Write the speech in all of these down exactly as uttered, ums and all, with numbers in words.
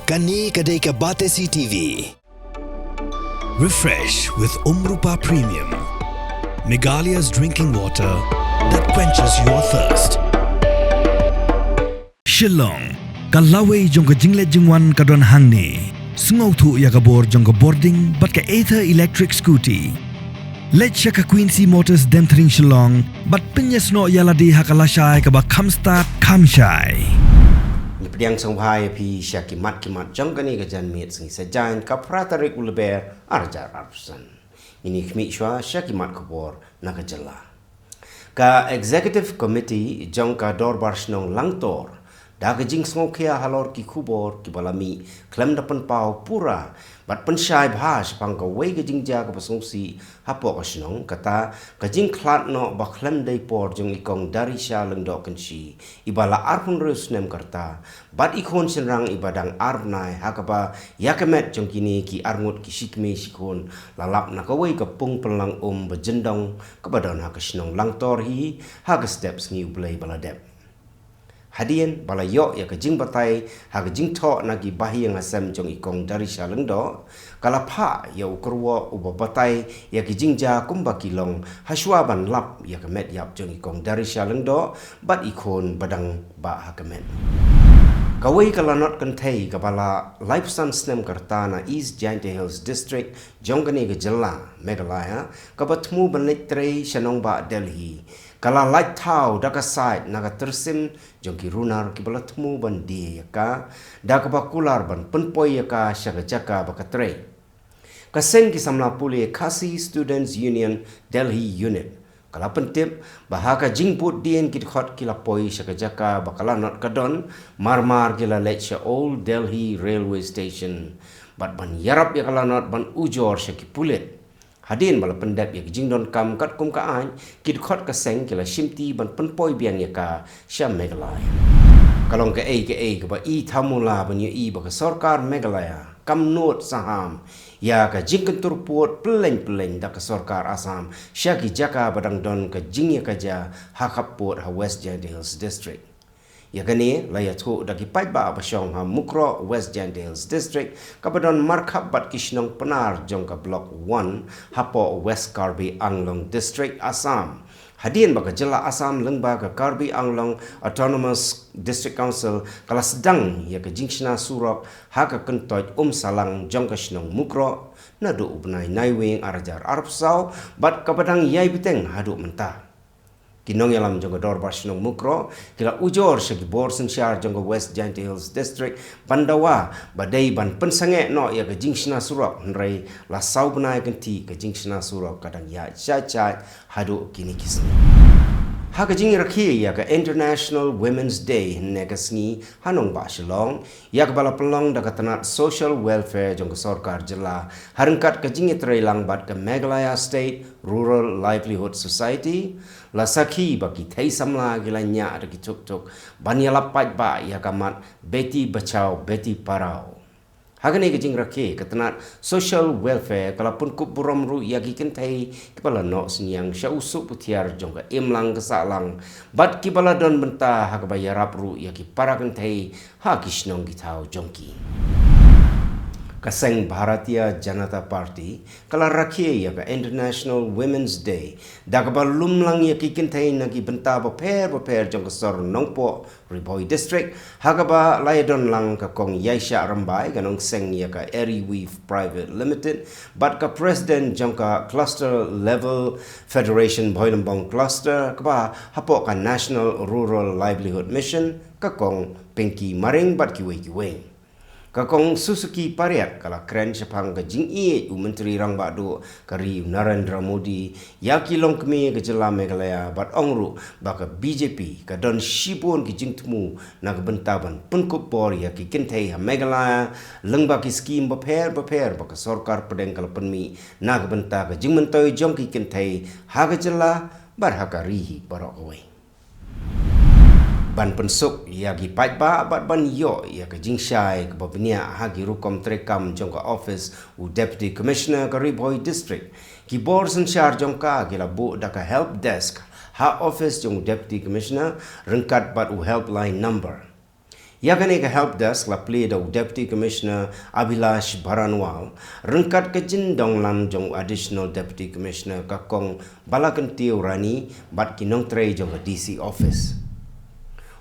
Kane ka dei ka Batesi T V. Refresh with Umrupa Premium, Meghalaya's drinking water that quenches your thirst. Shillong, ka lawei jong ka jingleit jingwan ka don hangne. Sngewthuh ïa ka bor jong ka bording bad ka Ather electric scooty. Leit sha ka Quincy Motors Demthring Shillong bad pynïasnoh ïa lade ha ka lashai kaba kham stad kham shai. Ngi pdiang sngewbha ïa phi sha ki mat ki mat jong kane ka janmiet sngi Saitjaiñ ka phra tarik u Lber arhajar arphew san. Ngin ïa khmih shuwa sha ki mat khubor na ka jylla. Ka Executive Committee jong ka Dorbar Shnong Langtor da ka jingsngewkhia halor ki khubor kiba la mih khlem da pynpaw pura bad pynshai bha shaphang kawei ka jingjia kaba sngewsih hapoh ka shnong, kata ka jingkhlad noh ba khlem dei por jong i Kong Darisha Lyngdoh Kynshi iba la arphew hynriew snem ka rta bad i khun shynrang iba dang ar bnai, ha kaba ïa ka met jong kine ki arngut ki shikmie shikhun la lap na kawei ka pung pynlang um ba jyndong kaba don ha ka shnong Langtor hi ha ka step Sngi U Blei ba la dep. Hadien ba la ïoh ïa ka jingbatai ha ka jingthoh na ki bahaïing hasem jong i Kong Darisha Lyngdoh, ka la phah ïa u kyrwoh uba batai ïa ki jingjia kumba ki long, ha shuwa ban lap ïa ka met ïap jong i Kong Darisha Lyngdoh bad i khun ba dang bah ha ka met. Kawei ka lanot kynthei kaba la laiphew san snem ka rta na East Jaintia Hills District jong kane ka jylla Meghalaya, kaba thmu ban leit trei sha nongbah Delhi, ka la lait thaw da ka sait na ka tyrsim jong ki runar kiba la thmu ban die ïa ka, da kaba kular ban pynpoi ïa ka sha ka jaka ba ka trei. Ka seng ki samla pule Khasi Students Union Delhi Unit ka la pyntip ba ha ka jingbuddien ki dkhot ki la poi sha ka jaka ba ka lanot ka don, marmar ki la leit sha Old Delhi Railway Station bad ban ïarap ïa ka lanot ban ujor sha ki pulit. Hadien ba la pyndep ïa ki jingdonkam katkum ka aiñ, ki dkhot ka seng ki la shimti ban pynpoi biang ïa ka sha Meghalaya. Ka long kaei kaei kaba i thamula ban ïohi ba ka sorkar Meghalaya kam nud saham ïa ka jingkyntur pud pylleng pylleng da ka sorkar Assam sha ki jaka ba dang don ka jingïakajia ha khappud ha West Jaintia Hills District. Ïa kane la ïathuh da ki paidbah ba shong ha Mukroh, West Jaintia Hills District, kaba don markhap bad ki shnong Pnar jong ka Block One hapoh West Karbi Anglong District, Assam. Hadien ba ka jylla Assam lyngba ka Karbi Anglong Autonomous District Council ka la sdang ïa ka jingshna surok ha ka kyntoit Umsalang jong ka shnong Mukroh naduh u bnai Naiwieng arhajar arphew saw bad kaba dang ïai bteng haduh mynta. Ki nongïalam jong ka Dorbar Shnong Mukroh ki la ujor sha ki bor synshar jong ka West Jaintia Hills District ban dawa ba dei ban pynsangeh noh ïa ka jingshna surok, hynrei la saw bnai kynthih ka jingshna surok ka dang ïaid shait shait haduh kine ki sngi. Ha ka jingrakhe ïa ka International Women's Day hynne ka sngi ha nongbah Shillong, ïa kaba la pynlong da ka tnat Social Welfare jong ka sorkar jylla ha ryngkat ka jingïatreilang bad ka Meghalaya State Rural Livelihood Society, la sakhi ba ki thei samla ki la ñiah da ki tuk tuk ban ïalap paidbah ïa ka mat Beti Bachao Beti Padhao. Ha kane ka jingrakhe, ka tnat Social Welfare ka la pynkup burom ruh ïa ki kynthei kiba la noh synñiang sha u suh puthiar jong ka imlang ka sahlang bad kiba la don bynta ha kaba ïarap ruh ïa ki para kynthei ha ki shnong ki thaw jong ki. Ka seng Bharatiya Janata Party ka la rakhe ïa ka International Women's Day da kaba lum lang ïa ki kynthei na ki bynta bapher bapher jong ka sor Nongpoh, Ri Bhoi District, ha kaba la ïadon lang ka Kong Ïaishah Rymbai, ka nongseng ïa ka Eri Weave Private Limited, bad ka President jong ka Cluster Level Federation Bhoirymbong Cluster, kaba hapoh ka National Rural Livelihood Mission, ka Kong Pinky Maring bad kiwei kiwei. Ka Kong Suzuki Pariat ka la kren shaphang ka jingïeit u Myntri Rangbah Duh ka ri u Narendra Modi ïa ki longkmie ka jylla Meghalaya bad ong ruh ba ka B J P ka don shibun ki jingthmu na ka bynta ban pynkup bor ïa ki kynthei ha Meghalaya lyngba ki skim bapher bapher ba ka sorkar pdeng ka la pynmih na ka bynta ka jingmyntoi jong ki kynthei ha ka jylla bad ha ka ri hi baroh kawei. Ban pynsuk ïa ki paidbah bad ban ïoh ïa ka jingshai kaba bniah ha ki rukom treikam jong ka office u Deputy Commissioner ka Ri Bhoi District, ki bor synshar jong ka ki la buh da ka help desk ha office jong u Deputy Commissioner ryngkat bad u helpline number. Ïa kane ka help desk la plie da u Deputy Commissioner Abhilash Baranwal ryngkat ka jingdonglam jong u Additional Deputy Commissioner ka Kong Balakyntiew Rani bad ki nongtrei jong ka D C office.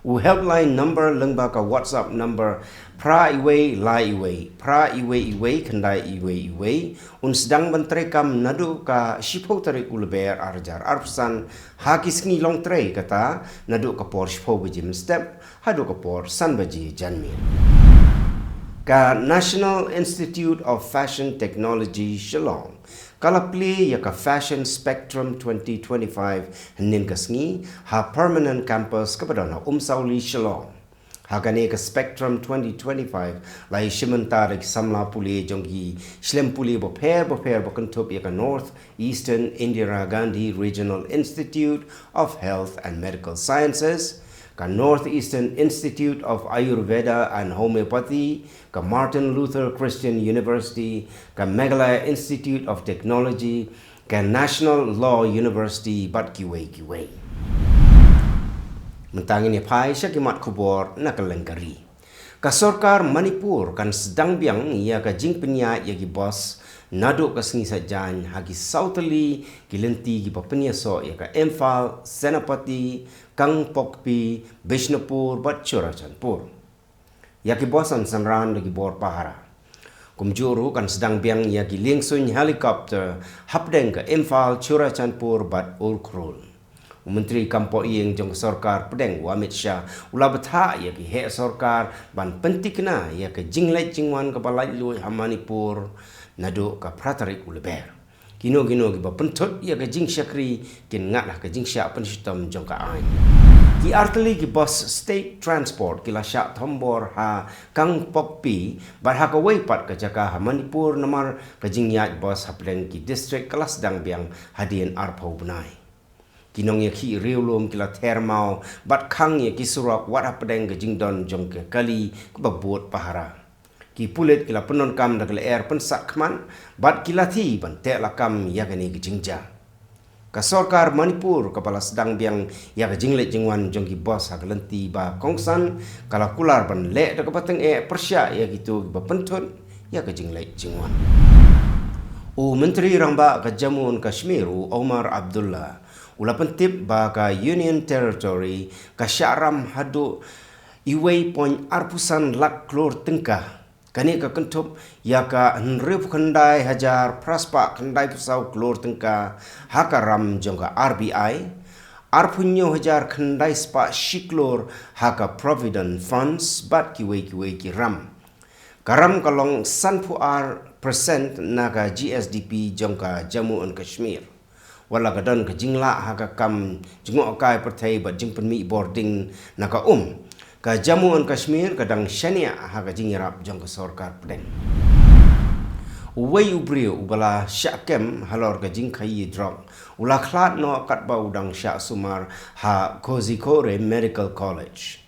U helpline number lyngba ka WhatsApp number phra iwei lai iwei phra iwei iwei khyndai iwei iwei un sdang ban treikam naduh ka shiphew tarik u Lber ar hajar arphew san ha ki sngi longtrei, kata naduh ka por shiphew baje mynstep haduh ka por san baje janmiet. Ka National Institute of Fashion Technology Shillong ka la plie ïa ka Fashion Spectrum twenty twenty-five hynnin ka sngi ha permanent campus kaba don ha Umsawli, Shillong. Ha kane ka Spectrum twenty twenty-five la ïashim bynta da ki samla pule jong ki shlem pule bapher bapher ba kynthup ïa ka North Eastern Indira Gandhi Regional Institute of Health and Medical Sciences, ka North Eastern Institute of Ayurveda and Homeopathy, ka Martin Luther Christian University, ka Meghalaya Institute of Technology, ka National Law University bad kiwei kiwei. Mynta ngin ïa phai sha ki mat khubor na ka lyngkari. Ka sorkar Manipur kan sdang biang ïa ka jingpynïaid ïa ki bus naduh ka sngi Saitjaiñ ha ki saw tylli ki lynti kiba pynïasoh ïa ka Imphal, Senapati, Kangpokpi, Bishnupur bad Churachandpur. Ïa ki bus yn synran da ki bor pahara. Kumjuh ruh kan sdang biang ïa ki liengsuiñ helicopter hapdeng ka Imphal, Churachandpur bad Ukhrul. U Myntri Kam Pohïing jong ka Sorkar Pdeng u Amit Shah u la bthah ïa ki heh sorkar ban pyntikna ïa ka jingleit jingwan kaba laitluid ha Manipur naduh ka phra tarik u Lber. Kino kino kiba pynthut ïa ka jingshakri kin ngat ha ka jingshah pynshitom jong ka aiñ. Ki artylli ki bus State Transport ki la shah thombor ha Kangpokpi bad ha kawei pat ka jaka ha Manipur namar ka jingïaid bus hapdeng ki district ka la sdang biang hadien arphew bnai. Ki nongïakhih riewlum ki la ther maw bad khang ïa ki surok wat hapdeng ka jingdon jong ka kali kaba bud pahara. Ki pulit ki la pyndonkam da ka lyer pynsakhmat bad ki lathi ban teh lakam ïa kane ka jingjia. Ka sorkar Manipur kaba la sdang biang ïa ka jingleit jingwan jong ki bus ha ka lynti ba kongsan ka la kular ban leh da kaba tyngeh pyrshah ïa kito kiba pynthut ïa ka jingleit jingwan. U Myntri Rangbah ka Jammu and Kashmir u Omar Abdullah u la pyntip ba ka Union Territory ka shah ram haduh uwei point arphew san lak klur tyngka. Kane ka kynthup ïa ka hynriewphew khyndai hajar phra spah khyndaiphew saw klur tyngka ha ka ram jong ka R B I, arphew hynñiew hajar khyndai spah shi klur ha ka Provident Funds bad kiwei kiwei ki ram. Ka ram ka long sanphew ar percent na ka G S D P jong ka Jammu and Kashmir. Wat la ka don ka jinglah ha ka kam jngohkai pyrthei bad jingpynmih bording na ka um, ka Jammu and Kashmir ka dang shaniah ha ka jingïarap jong ka sorkar pdeng. Uwei u briew uba la shah kem halor ka jingkhaïi drok u la khlad noh katba u dang shah sumar ha Kozhikode Medical College.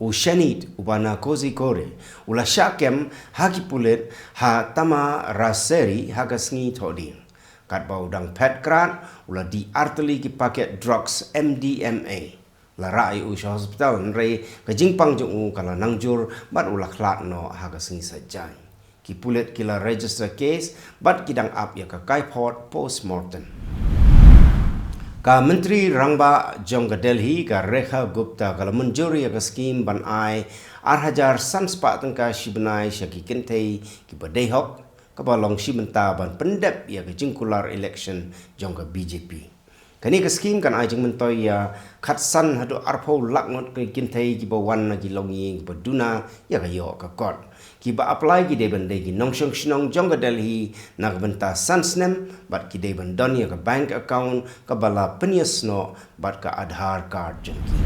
U Shanit uba na Kozhikode u la shah kem ha ki pulit ha Tamaraseri ha ka sngi Thohdieng. Katba u dang phet krad u la dih artylli ki paket drugs M D M A. La rah ïa u sha hospital hynrei ka jingpang jong u ka la nangjur bad u la khlad noh ha ka sngi Saitjaiñ. Ki pulit ki la register case bad ki dang ap ïa ka kaiphod postmortem. Ka Myntri Rangbah jong ka Delhi ka Rekha Gupta ka la mynjur ïa ka skim ban ai ar hajar san spah tyngka shi bnai sha ki kynthei kiba dei hok, kaba long shi bynta ban pyndep ïa ka jingkular election jong ka B J P. Kane ka skim kan ai jingmyntoi ïa khatsan haduh arphew lak ngut ki kynthei kiba wan na ki longïing kiba duna ïa ka ïoh ka kot. Kiba apply ki dei ban dei ki nongshong shnong jong ka Delhi na ka bynta san snem bad ki dei ban don ïa ka bank account kaba la pynïasnoh bad ka Aadhaar card jong ki.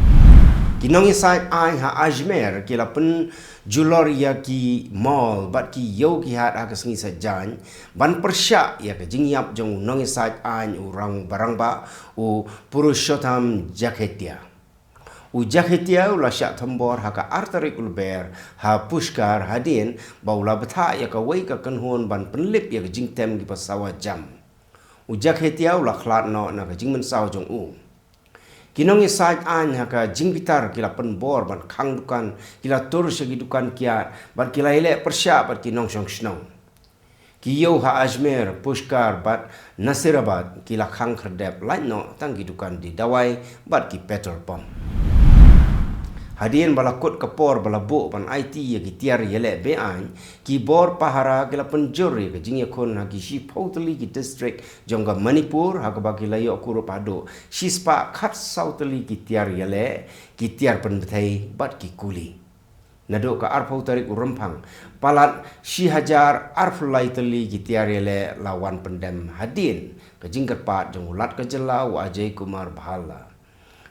Ki nongïasaid aiñ ha Ajmer ki la pynjulor ïa ki mall bad ki ïew ki hat ha ka sngi Saitjaiñ ban pyrshah ïa ka jingïap jong u nongïasaid aiñ u rangbah rangbah u Purushottam Jakhetia. U Jakhetia u la shah thombor ha ka ar tarik u Lber ha Pushkar hadien ba u la bthah ïa kawei ka kynhun ban pynlip ïa ka jingtem kiba sawa jam. U Jakhetia u la khlad noh na ka jingmynsaw jong u. Ki nongïasaid aiñ ha ka jingbitar ki la pynbor ban khang dukan, ki la tur sha ki dukan kiad, bad ki la ïaleh pyrshah bad ki nongshong shnong. Ki ïew ha Ajmer, Pushkar bad Nasirabad ki la khang khyrdep, lait noh tang ki dukan die dawai bad ki petrol pump. Hadien ba la kut ka por ba la buh ban aiti ïa ki tiar ïaleh be-aiñ, ki bor pahara ki la pynjur ïa ka jingïakhun ha ki shiphew tylli ki district jong ka Manipur, ha kaba ki la ïoh kurup haduh shispah khatsaw tylli ki tiar ïaleh, ki tiar pynbthei bad ki kuli. Naduh ka arphew tarik u Rymphang, palat shi hajar arphew lai tylli ki tiar ïaleh la wan pyndem hadien ka jingkyrpad jong u Lat ka jylla u Ajay Kumar Bhalla.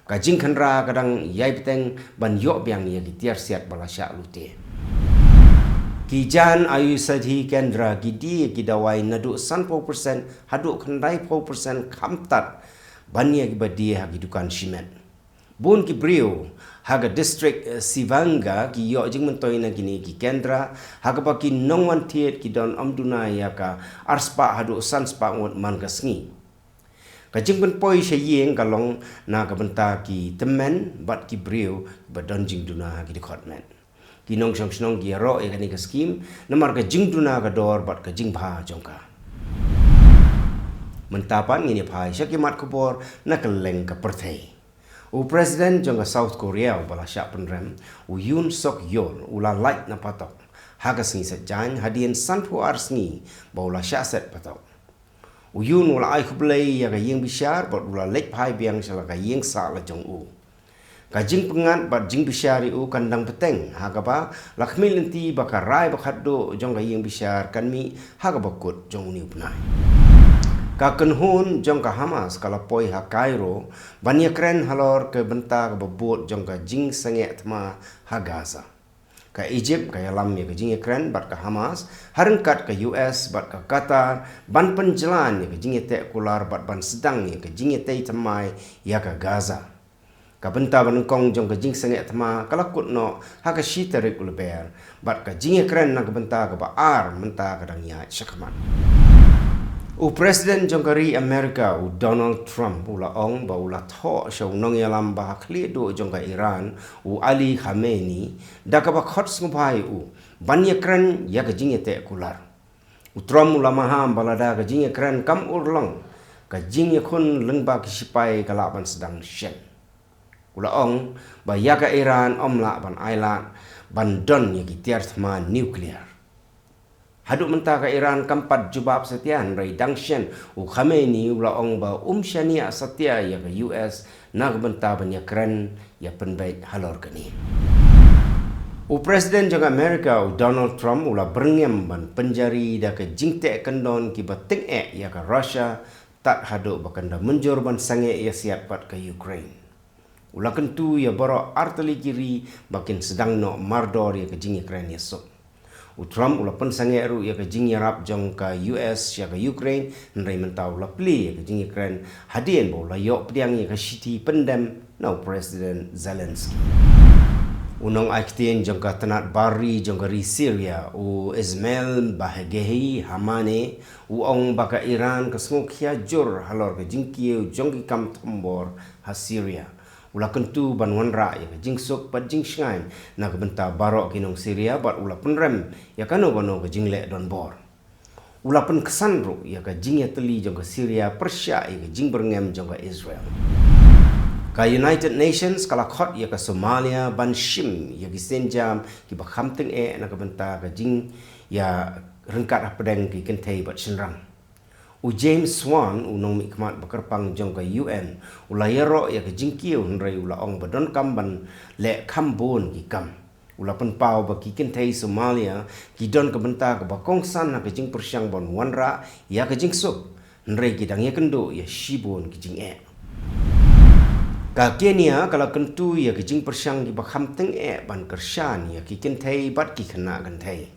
Ka jingkhynra ka dang ïai bteng ban ïoh biang ïa ki tiar siat ba la shah lute. Ki Jan Aushadhi Kendra ki die ki dawai naduh sanphew persen haduh khyndaiphew persen khamtam ban ïa kiba die ha ki dukan shimet. Bun ki briew ha ka district, eh, Sivanga ki ïoh jingmyntoi na kine ki kendra, ha kaba ki nongwan thied ki don ym duna ïa ka arspah haduh sanspah ngut man ka sngi. Ka jingpynpoi sha ïing ka long na ka bynta ki tymmen bad ki briew ba don jingduna ha ki dkhot met. Ki nongshong shnong ki ïaroh ïa kane ka skim namar ka jingduna ka dor bad ka jingbha jong ka. Mynta pat ngin ïa phai sha ki mat khubor na kylleng ka pyrthei. U President jong ka South Korea uba la shah pynrem, u Yoon Suk Yeol, u la lait na patok ha ka sngi Saitjaiñ hadien sanphew ar sngi ba u la shah set patok. U Yoon u la ai khublei ïa ka ïing bishar bad u la leit phai biang sha la ka ïing sah la jong u. Ka jingpyngngad bad jingbishar ïa u kan dang bteng, ha kaba la khmih lynti ba ka rai ba khatduh jong ka ïing bishar kan mih ha kaba kut jong une u bnai. Ka kynhun jong ka Hamas ka la poi ha Cairo ban ïakren halor ka bynta kaba bud jong ka jingsangeh thma ha Gaza. Ka Egypt ka ïalam ïa ka jingïakren bad ka Hamas, ha ryngkat ka U S bad ka Qatar, ban pynjlan ïa ka jingïateh kular bad ban sdang ïa ka jingïatei thymmai ïa ka Gaza. Ka bynta ba nyngkong jong ka jingsangeh thma ka la kut noh ha ka shi tarik u Lber, bad ka jingïakren na ka bynta kaba ar mynta ka dang ïaid shakhmat. U President jong ka ri America, u Donald Trump, u la ong ba u la thoh sha u nongïalam ba ha khlieh duh jong ka Iran, u Ali Khamenei, da kaba khot sngewbha ïa u ban ïakren ïa ka jingïateh kular. U Trump u la maham ba lada ka jingïakren kam urlong, ka jingïakhun lyngba ki shipai ka lah ban sdang shen. U la ong ba ïa ka Iran ym lah ban ailad ban don ïa ki tiar thma nuclear. Haduh mynta ka Iran kam pat jubab satia, hynrei dang shen u Khamenei u la ong ba um shaniah satia ïa ka U S na ka bynta ban ïakren ïapynbeit halor kane. U President jong America, u Donald Trump, u la byrngem ban pynjari da ka jingteh kyndon kiba tyngeh ïa ka Russia, tad haduh ba kan da mynjur ban sangeh ïasiat bad ka Ukraine. U la kyntu ïa baroh artylli ki ri ba kin sdang noh mardor ïa ka jingïakren ïasuk. U Trump u la pynsangeh ruh ïa ka jingïarap jong ka U S sha ka Ukraine, hynrei mynta u la plie ïa ka jingïakren hadien ba u la ïoh pdiang ïa ka shithi pyndem na u President Zelensky. U nongai ktien jong ka tnat bar ri jong ka ri Syria, u Ismail Bahegehi Hamane, u ong ba ka Iran ka sngewkhia jur halor ka jingkiew jong ki kam thombor ha Syria. U la kyntu ban wanrah ïa ka jingsuk bad jingshngaiñ na ka bynta baroh ki nong Syria bad u la pynrem ïa kano kano ka jingleh donbor. U la pynksan ruh ïa ka jingïatylli jong ka Syria pyrshah ïa ka jingbyrngem jong ka Israel. Ka United Nations ka la khot ïa ka Somalia ban shim ïa ki sienjam kiba kham tyngeh na ka bynta ka jingïaryngkat hapdeng ki kynthei bad shynrang. U James Swan, u nongmihkhmat ba kyrpang jong ka U N, u la ïaroh ïa ka jingkiew, hynrei u la ong ba donkam ban leh kham bun ki kam. U la pynpaw ba ki kynthei Somalia ki don ka bynta kaba kongsan ha ka jingpyrshang ban wanrah ïa ka jingsuk, hynrei ki dang ïakynduh ïa shibun ki jingeh. Ka Kenya ka la kyntu ïa ka jingpyrshang kiba kham tyngeh ban kyrshan ïa ki kynthei bad ki khynnah kynthei.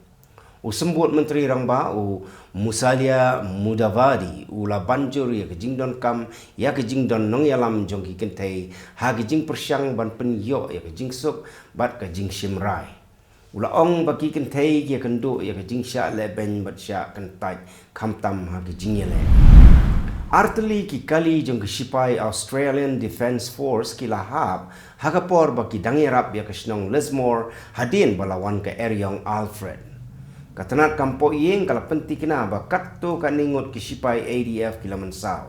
U Symbud Myntri Rangbah, u Musalia Mudavadi, u la ban jur ïa ka jingdonkam ïa ka jingdon nongïalam jong ki kynthei ha ka jingpyrshang ban pynïoh ïa ka jingsuk bad ka jingshim rai. U la ong ba ki kynthei ki ïakynduh ïa ka jingshah lehbeiñ bad shah kyntait khamtam ha ka jingïaleh. Artylli ki kali jong ki shipai Australian Defence Force ki la hap ha ka por ba ki dang ïarap ïa ka shnong Lismore hadien ba la wan ka eriong Alfred. Ka tnat kam poh ïing ka la pyntikna ba katto katne ngut ki shipai A D F ki la mynsaw.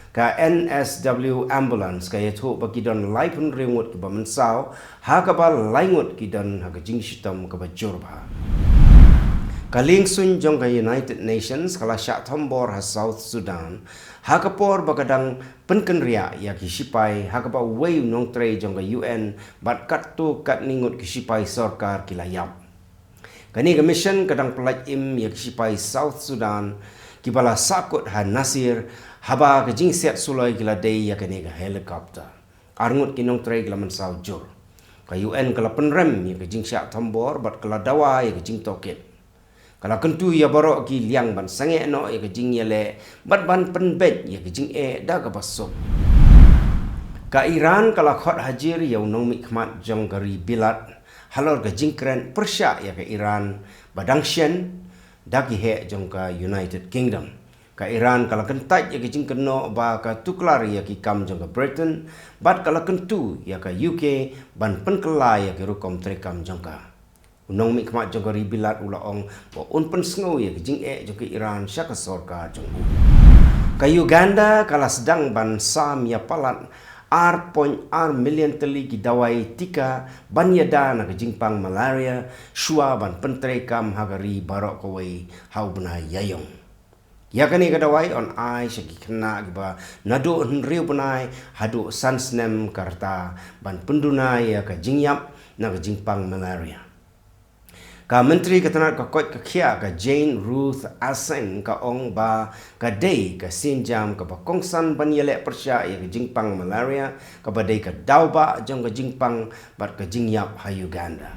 Ka N S W ambulance ka ïathuh ba ki don laiphew hynriew ngut kiba mynsaw, ha kaba lai ngut ki don ha ka jingshitom kaba jur bha. Ka liengsuiñ jong ka United Nations ka la shah thombor ha South Sudan ha ka por ba ka dang pynkynriah ïa ki shipai ha kaba uwei u nongtrei jong ka U N bad katto katne ngut ki shipai sorkar ki la ïap. Kane ka mission ka dang pyllait im ïa ki shipai South Sudan kiba la sahkut ha Nasir haba ka jingsiat suloi ki la dei ïa kane ka helicopter. Ar ngut ki nongtrei ki la mynsaw jur. Ka U N ka la pynrem ïa ka jingshah thombor bad ka la dawa ïa ka jingtohkit. Ka la kyntu ïa baroh ki liang ban sangeh noh ïa ka jingïaleh bad ban pynbeit ïa ka jingeh da kaba suk. Ka Iran ka la khot hajir ïa u nongmihkhmat jong ka ri Bilat halor ka jingkren pyrshah ïa ka Iran ba dang shen da ki heh jong ka United Kingdom. Ka Iran ka la kyntait ïa ka jingkynnoh ba ka tuklar ïa ki kam jong ka Britain bad ka la kyntu ïa ka U K ban pynkylla ïa ki rukom treikam jong ka. U nongmihkhmat jong ka ri Bilat u la ong ba un pynsngew ïa ka jingeh jong ka Iran sha ka sorkar jong u. Ka Uganda ka la sdang ban sam ïa palat ar point ar million tylli ki dawai tika ban ïada na ka jingpang malaria shuwa ban pyntreikam ha ka ri baroh kawei ha u bnai Ïaïong. Ïa kane ka dawai yn ai sha ki khynnah kiba naduh hynriew bnai haduh san snem ka rta ban pynduna ïa ka jingïap na ka jingpang malaria. Ka Myntri ka tnat ka koit ka khiah ka Jane Ruth Asing ka ong ba ka dei ka sienjam kaba kongsan ban ïaleh pyrshah ïa ka jingpang malaria kaba dei ka daw ba jong ka jingpang bad ka jingïap ha Uganda.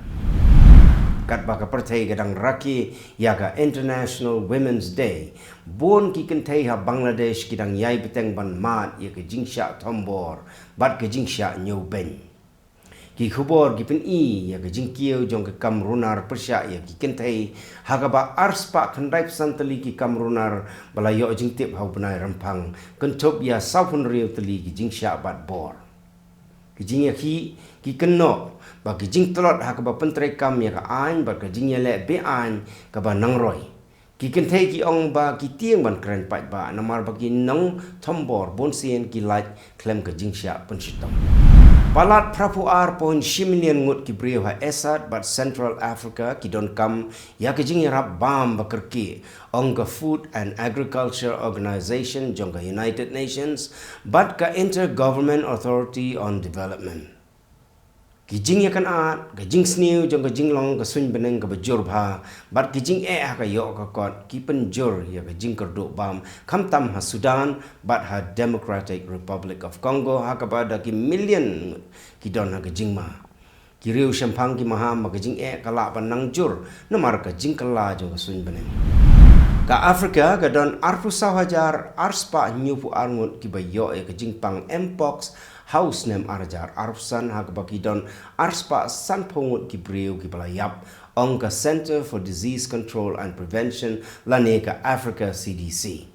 Katba ka pyrthei ka dang rakhe ïa ka International Women's Day, bun ki kynthei ha Bangladesh ki dang ïai bteng ban mad ïa ka jingshah thombor bad ka jingshah ñiewbeiñ. Ki khubor ki pyni ïa ka jingkiew jong ka kam runar pyrshah ïa ki kynthei ha kaba arspah khyndai phew san tylli ki kam runar ba la ïoh jingtip ha u bnai Rymphang kynthup ïa sawphew hynriew tylli ki jingshah bat bor. Ki jingïakhih ki kynnoh ba ki jingtlot ha kaba pyntreikam ïa ka aiñ bad ka jingïaleh be-aiñ kaba nangroi. Ki kynthei ki ong ba ki tieng ban kren paidbah namar ba ki nongthombor bunsien ki lait khlem ka jingshah pynshitom. Palat phra phew ar point shi million ngut ki briew ha Esat bad Central Africa ki donkam ïa ka jingïarap bam ba kyrkieh, ong ka Food and Agriculture Organization jong ka United Nations bad ka Inter-Government Authority on Development. Ki jingïakynad, ka jingsniew jong ka jinglong ka suiñ bneng kaba jur bha bad ki jingeh ha ka ïoh ka kot ki pynjur ïa ka jingkyrduh bam khamtam ha Sudan bad ha Democratic Republic of Congo ha kaba da ki million ngut ki don ha ka jingma. Ki riew shemphang ki maham ba ka jingeh ka lah ban nang jur namar ka jingkylla jong ka suiñ bneng. Ka Africa ka don arphew saw hajar arspah hynñiewphew ar ngut kiba ïoh ïa ka jingpang Mpox ha u snem ar hajar arphew san ha kaba ki don arspah sanphew ngut ki briew kiba la ïap, ong ka Centre for Disease Control and Prevention lane ka Africa C D C.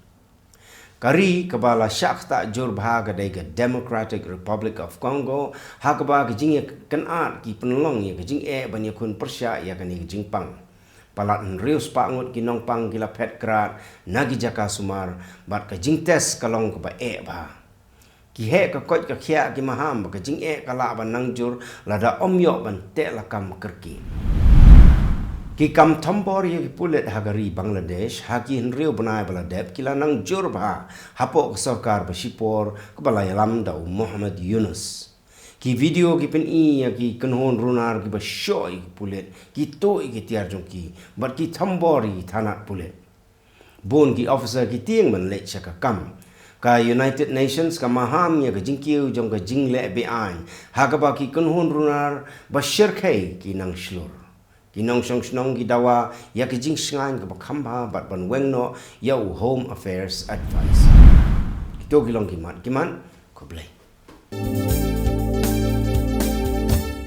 Ka ri kaba la shah ktah jur bha ka dei ka Democratic Republic of Congo ha kaba ka jingïakynad ki pynlong ïa ka jingeh ban ïakhun pyrshah ïa kane ka jingpang. Palat hynriew spah ngut ki nongpang ki la phet krad na ki jaka sumar bad ka jingtest ka long kaba eh bha. Ki heh ka koit ka khiah ki maham ba ka jingeh ka lah ban nang jur lada ym ïoh ban teh lakam kyrkieh. Ki kam thombor ïa ki pulit ha ka ri Bangladesh ha ki hynriew bnai ba la dep ki la nang jur bha hapoh ka sorkar ba shipor kaba la ïalam da u Muhammad Yunus. Ki video ki pyni ïa ki kynhun runar kiba shoh ïa ki pulit, ki tuh ïa ki tiar jong ki bad ki thombor ïa ki thanat pulit. Bun ki officer ki tieng ban leit sha ka kam. Ka United Nations ka maham ïa ka jingkiew jong ka jingleh be-aiñ ha kaba ki kynhun runar ba shyrkhei ki nang shlur. Ki nongshong shnong ki dawa ïa ka jingshngaiñ kaba kham bha bad ban weng noh ïa u Home Affairs Adviser. Kito ki long ki mat ki mat. Khublei.